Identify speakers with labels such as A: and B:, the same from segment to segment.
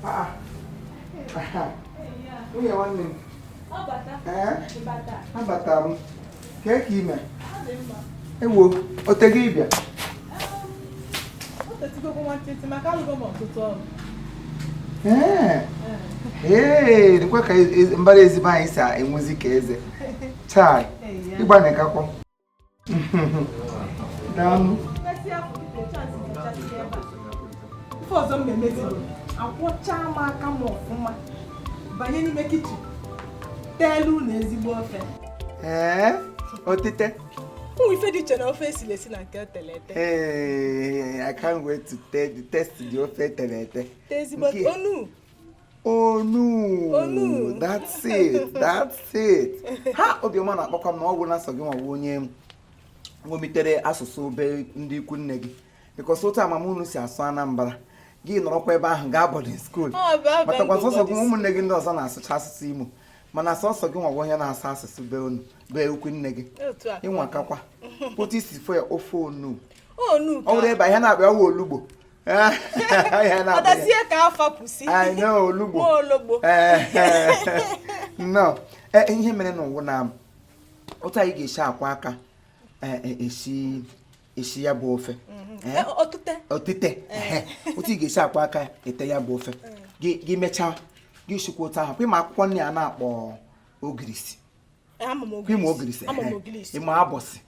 A: Ah, ah. Nwunye nwanne m. Ee, abatara m. Kee ka ime? Ewo, o tego ị bịa? Ee, ee, dịkwa ka mbara ezigbo anyị si enwezi ka eze. Chai, ịgbanịkakwa. Daalụ.
B: Ife ọzọ m na-emezi bụ akwọchaa m aka m ọfụma, banye n'ime kitchen, teelu na ezigbo ofe.
A: Ee, otite.
B: Ụmụ ife dị iche na ofe esiri esi na nke etere ete.
A: Ee, I can't wait to taste the ofe etere ete.
B: Tee ezigbo onu.
A: Onu.
B: Onu.
A: That's it. That's it. Ha, obiọma na-akpọkwa m na ọ gwụ na nsọ gị nwa onye ṅomitere asụsụ be ndị ikwu nne gị, because otu amam unu si asụ Anambra, gị nọrọkwa ebe ahụ gaa boarding school, matakwa sọsọ gị, ụmụnne gị ndị ọzọ na-asụcha asụsụ Imo, mana sọsọ gị nwa onye na-asụ asụsụ be unu, be ikwu nne gị. Ịnwakakwa otu isi fo ya, ofe onu. Ọ bụrụ ebe ihe na-akpọ ya olugbo.
B: Ọdazie ka afa pụsị.
A: I know olugbo.
B: Olugbo.
A: No, ihe mere n'ụwa na otu anyị ga-esi akwa aka esi esi ya bụ ofe.
B: Otite.
A: Otite. Otu ị ga-esi akwa aka ete ya bụ ofe, gị mechaa, gị sikwa otu ahụ. Ịma akwụkwọ nri a na-akpọ ogirisi? Ịma ogirisi? Ịma abọsị?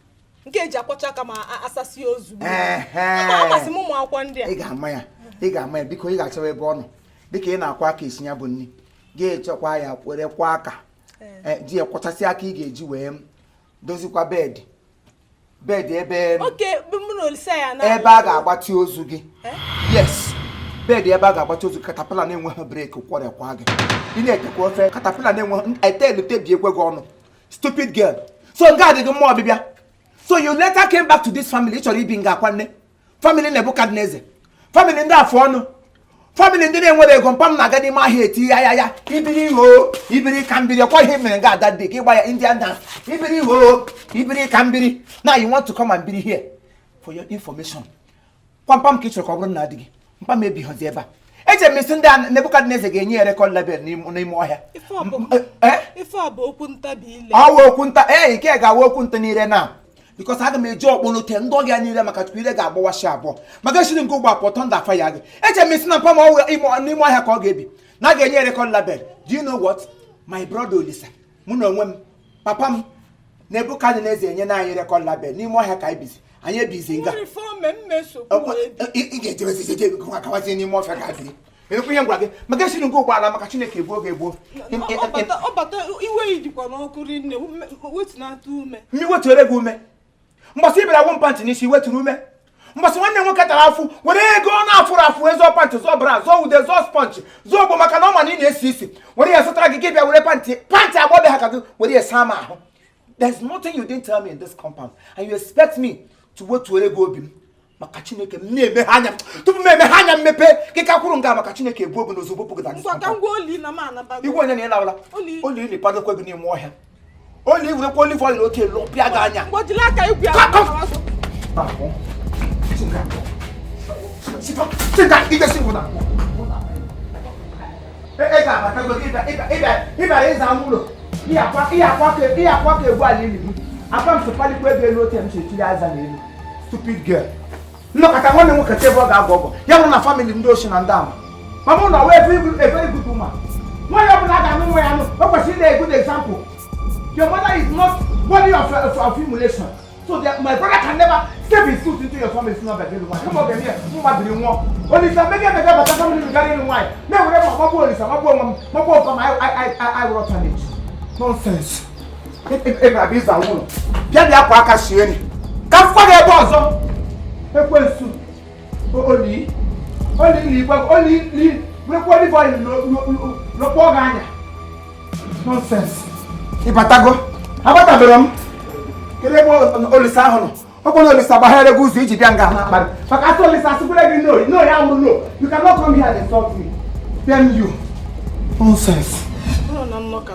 B: Nke eji akwọcha aka ma asasị ozugbo. Amasị m ụmụ akwụkwọ ndị a.
A: Ị ga-ama ya, ị ga-ama ya. Biko, ị ga-achọwa ebe ọ nọ. Dịka ị na-akwa aka esi ya bụ nri, gị echekwa ya, were kwa aka ji ya kwọchasị aka ị ga-eji wee dozikwa bed bed ebe ebe a ga-agbatị ozu gị. Yes, bed ebe a ga-agbatị ozu. Caterpillar na-enweghị brake kwọrịakwa gị. Ị na-etekwa ofe, caterpillar na-enweghị etelu tebiekwe gị ọnụ. Stupid girl. So nke adịghị mma ọbịbịa. So you later came back to this family. Ị chọrọ ibi nga akwa nne family Nebukadneza, family ndị afọ ọnụ, family ndị na-enwere ego. Mpa m na-aga n'ime ahịa eti ya ya ya ibiri ho ibiri ka mbiri. Ọkwa ihe mere nga ada dị ka ịgba ya Indian dance, ibiri ho ibiri ka mbiri. Now you want to come and biri here. For your information, kwampam ka ị chọrọ ka ọ bụrụ na adịghị mpa m ebighozi ebe a. Eche m isi ndị a Nebukadneza ga-enye ya record label n'ime ọhịa.
B: Ife a bụ okwu ntabi ile.
A: Ọwa okwu nta. Ee, ike ga-awa okwu nta n'ire na because aga m eji ọkpọ n'ote ndị ọgịa niile, maka Chukwu, ire ga-agbawashi abụọ maka esiri nke ụgbọ apụ thunder fire gị. Eche m isi na mpa m n'ime ọhịa ka ọ ga-ebi na a ga-enye record label. Do you know what, my brother Olisa, mụ na onwe m, papa m Nebukadneza enye na anyị record label n'ime ọhịa ka anyị bizi. Anyị ebizi nga. Ị ga-ejewezi gawazie n'ime ọfịa ka biri. Enekwa ihe m gwara gị maka esiri nke ụgbọala, maka Chineke, egbuo gị egbuo.
B: Iwe dịkwa n'ọkụ rinne, wetunata ume.
A: Mmiri wetuere gị ume. Mbọsị ị bịara gwụ pant n'isi, weturu ume. Mbọsị nwanne nwoke tara afụ were ego ọ na-afụrụ afụ ezọ pant, zọọ bra, zọọ ude, zọọ sponge, zọọ ogbo, maka na ọ ma na ị na-esi isi, were ya zụtara gị, gị bịa were pant pant agbọbịa ha ka gị were ya saa m ahụ. There's nothing you didn't tell me in this compound, and you expect me to wetuere gị obi m. Maka Chineke, m na-emeghe anya m tupu m emeghe anya m mepee gị ka kwuru nga. Maka Chineke, ebuo gị n'ozugbo pụgị. Igwe onye na ịlawala oli ili kpadokwe gị n'ime ọhịa. Oli werekwa olive oil otu elu pịa gị anya. Ị bịara ịza ụlọ, ihe akwa ka egwu ala ili m akwa m sụpalikwa ego elu otu m si etiri aza n'elu. Stupid girl. Nnọkọta nwanne m nwoke ebe ọ ga-agọ ọgọ ya bụrụ na family ndị ochi na ndị ama. Mama ụlọ wee a very good woman. Nwaanyị ọbụla ga-anụ nwa ya anụ, o kwesịrị ịna a good example. Your mother is not worthy of emulation, so that my brother can never step his foot into your family. Si n'ọbịa gị nwaanyị kama ọ ga-eme ya nwa biri nwụọ. Olisa mege emege bata family gara ịlụ nwaanyị na-ewere ma magbuo Olisa, magbuo onwe m, magbuo mpa m. I wụrụ orphanage. Nonsense. Ebe abịa ịza ụlọ, bịa bịa kwa aka sie nri ka m fụkwa gị ebe ọzọ. Ekwensu oli oli li oli li werekwa olive oil lụkpọ gị anya. Nonsense. Ịbatago? Abatabere m. Kedu ebe Olisa ahụ nọ? Ọ na Olisa gbaghere gị ụzọ iji bịa nga na-akparị maka asị Olisa asịkwere gị no, no ya nwụrụ. No, you cannot come here and insult me. Damn you. Nonsense.